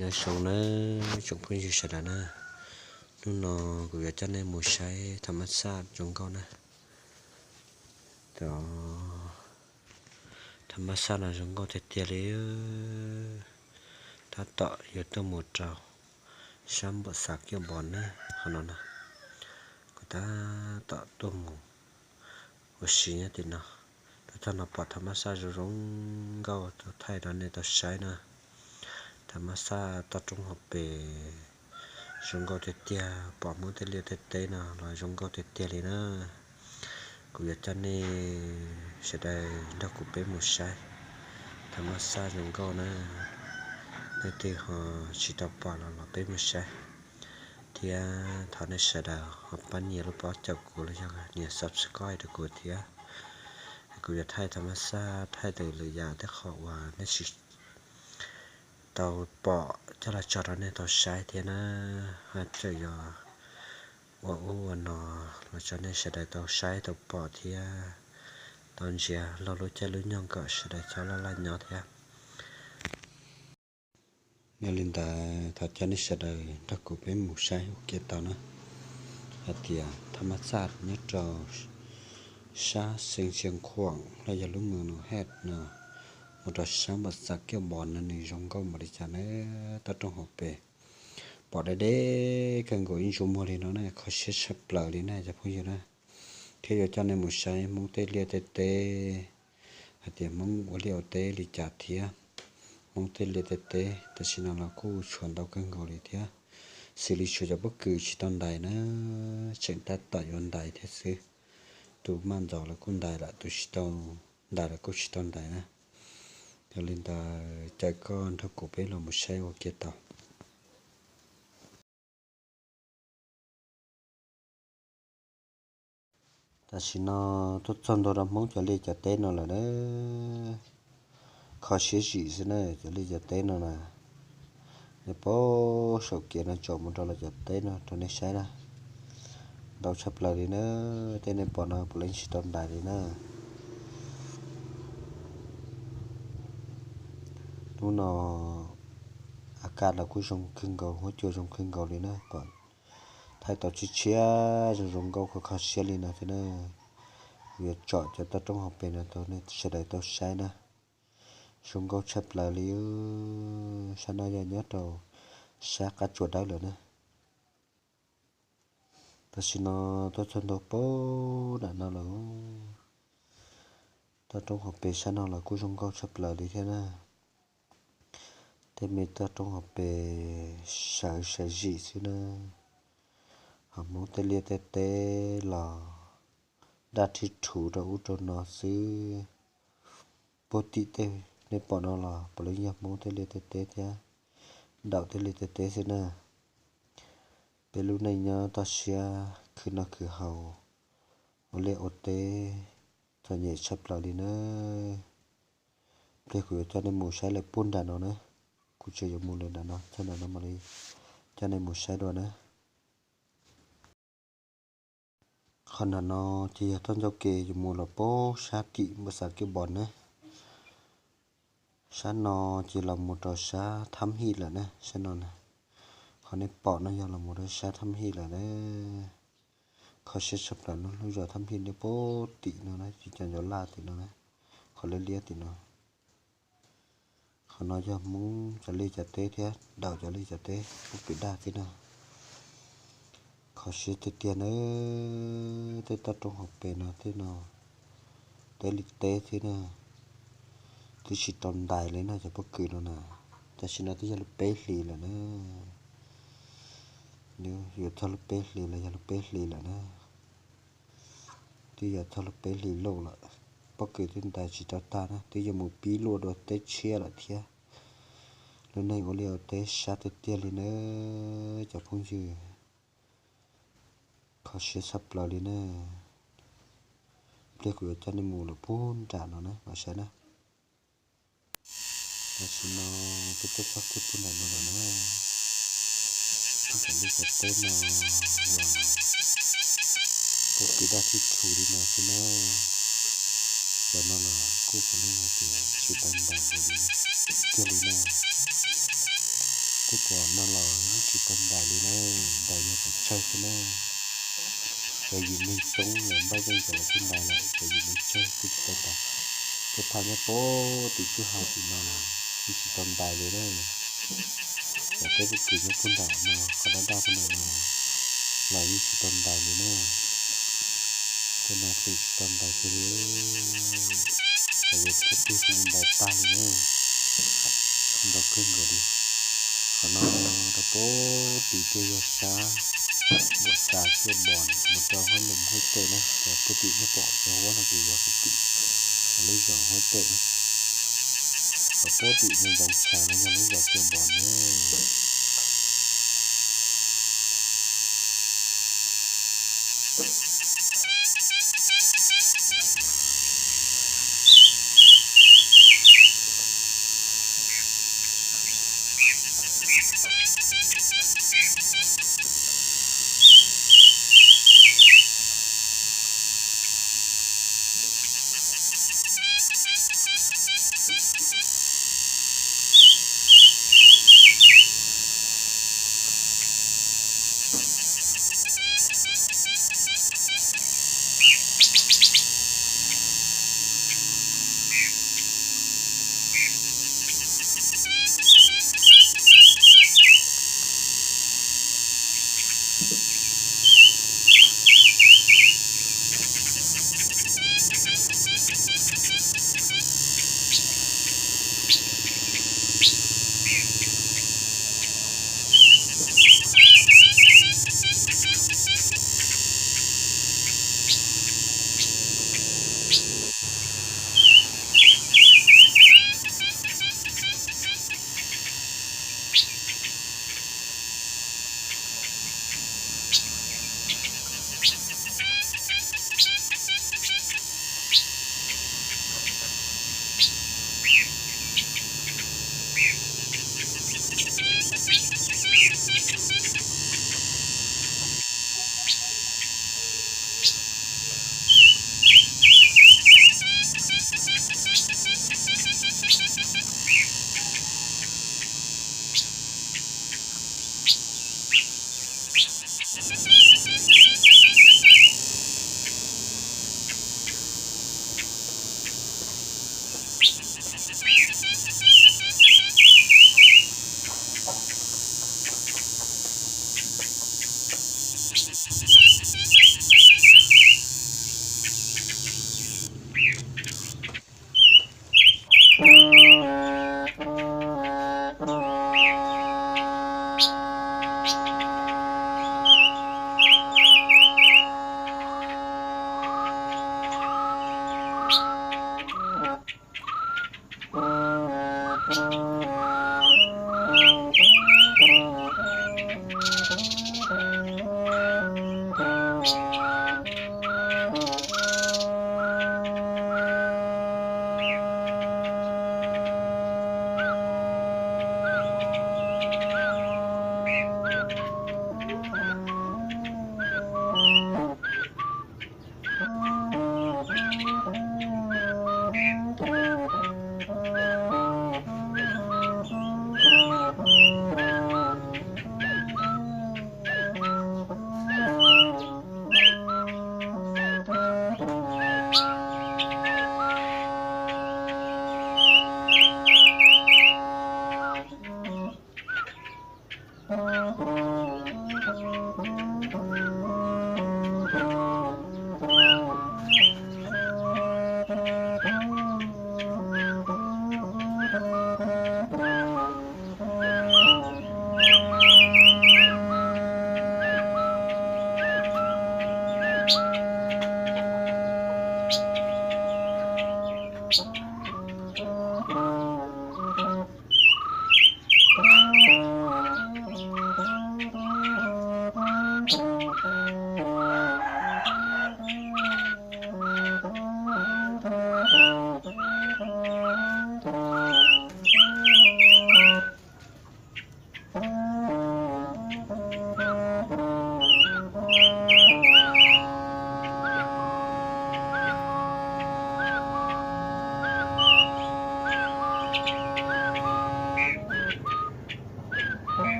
Nyob zoo nawb tsoom phooj ywg sawv daws na, hnub no kuv yuav coj nej mus saib tham mab xaj zoo nkauj na. Tham mab xaj no zoo nkauj tiag tiag li. Tab tom yuav tuaj mus rau sab npam xav kiaj npos na, qhov no na, kuv tab tom tuaj mus ua si nyob tim no. Tuaj txog no pom tham mab xaj zoo zoo nkauj tau thaij rau nej tau saib na. Tham mab xaj toj roob hauv pes zoo nkauj tiag tiag, pom Hmoob tej liaj tej teb no los zoo nkauj tiag tiag li na. Kuv yuav coj nej sawv daws nrog kuv peb mus saib tham mab xaj zoo nkauj na. Leej twg ho tsis tau pom los los peb mus saib, thiab thov nej sawv daws ho pab nias lub pob caum kuv los yog nias subscribe rau kuv thiab. Kuv yuav thaij tham mab xaj, thaij tus lwm yam tej qhov uas nej tsis tau pom coj los tso rau nej tau saib thiab na. Ho tseem yuav ua ub ua no los tso nej sawv daws tau saib tau pom thiab tau ntsia laug lub caij lub nyoog kom sawv daws txhob laj laj nyob thiab. Yog li ntawd thov coj nej sawv daws nrog kuv peb mus saib ua ke tau na, hais tias tham mab xaj nyob rau sab xeev Xia Khuam los yog lub moos Nus Hej no, mus rau sab npam xav kiaj npos no nws zoo nkauj npaum li cas na. Toj roob hauv pes pom deb deb kawg nkaus ib ntsuj muag li no na, kho siab tshaj plaws li na cov phooj ywg na. Thiab yuav coj nej mus saib Hmoob tej liaj tej teb, hais tias Hmoob ua liaj ua teb li cas thiab. Hmoob tej liaj tej teb tam sim no los kuj tshuav ntau kawg nkaus li thiab, xws li tshuav cov pob kws tsis tau ntais na, tseem tab tom yuav ntais thiab xwb. Tus maj ntxaus los kuj ntais lawm, tus tsis tau ntais los kuj tsis tau ntais na. Yog li ntawd caw koj nrog kuv peb los mus saib ua ke tau. Tam sim no tuaj txog ntua rau Hmoob cov liaj cov teb no lawm na. Kho siab zim xwb na, cov liaj cov teb no na. Nej pom saum kev no tsom mus rau lawv cov teb no rau nej saib na. Ntau tshaj plaws li na, tej nej pom no puav leej tsis tau ntais li na. Hnub no a kaj los kuj zoo kawg nkaus, huab cua zoo kawg nkaus li na, pom thaij tau tshiab tshiab zoo zoo nkauj kho kho siab li no thiab na. Kuv yuav tsom cov toj roob hauv pes no rau nej sawv daws tau saib na. Zoo nkauj tshaj plaws li. Sab no yog nyob rau sab qab tsuas dawb lawm na. Tam sim no tuaj txog ntua pem nram no lawm. Toj roob hauv pes sab no los kuj zoo nkauj tshaj plaws li thiab na. Tej me toj roob hauv pes sawv sawv zim xwb na. Ho Hmoob tej liaj tej teb los daj thib rhuv rau ub rau no xwb. Puag tim tej nej pom no los puav leej yog Hmoob tej liaj tej teb thiab, Daum tej liaj tej teb xwb na. Peb lub neej nyob toj siab khwv noj khwv haus, ua liaj ua teb txom nyem tshaj plaws li na. Pliag kuv yuav coj nej mus saib lawm puag nram no na. Kuv tseem yuav mus lawm nram no, txog nram no mam li coj nej mus saib dua na. Qhov nram no ces yog toj ncauj ke yuav mus los pem sab tim npam xav kiaj npos na. Sab no ces los mus rau sab Thab Hij lawm na, sab no na. Qhov nej pom no yog los mus rau sab Thab Hij lawm na. Kho siab tshaj plaws no, lub zos Thab Hij nyob pem tim no na, ces cov ncov laj tim no na, qhov liab liab tim no. Qhov no yog Hmoob cov liaj cov teb thiab Daum cov liaj cov teb, Hmoob pim daj thiab na. Kho siab tiag tiag na, tej toj roob hauv pes no tej no, teb li teb thiab na. Twb tsis tau ntais li na cov pob kws no na. Tam sim no twb yog lub peb hlis lawm na. Yuav txog lub peb hlis los yog lub peb hlis lawm na. Twb yuav txog lub peb hlis loj lawm, pob kws twb ntais tsis tau tag na, twb yuav mus pib luaj dua teb tshiab lawm thiab. Lub neej ua liaj ua teb sab tiag tiag li na cov phooj ywg. Kho siab tshaj plaws li na. Pliag kuv yuav coj nej mus lawm puag nram no na, mam saib na. Tam sim no peb twb txog kiag puag nram no lawm na. Cov liaj cov teb no los pob kws daj thib rhuv li no xwb na. Cov no los kuj puav leej hais tias tsis tau ntais li tiag li na. Tej qos no los yeej tsis tau ntais li na, ntais yog pov tseg xwb na. Cov yim neeg coob lawv npaj yeej cov lawv kuj ntais lawm, cov yim neeg tsawg kuj tsis tau ntais. Tej thaj nyob puag tim kwj ha tim no los yeej tsis tau ntais li na. Cov peb pob kws nyob puag nram no, qhov daj daj puag nram no los yeej tsis tau ntais li na. Tej no ces tsis tau ntais kiag li. Ces yuav thaum twg xwb ntais tag li na. Ntau kawg nkaus li. Qhov no rau puag tim tej yog sab Npuam Txas Kiaj Npos mus rau Huab Npum Huab Cem na, cov puag tim nej pom cov huab no ces yog puag tim lub zos Huab Cem na. Qhov puag tim nej ntoo tshav no yog lub zos Kiaj Npos na.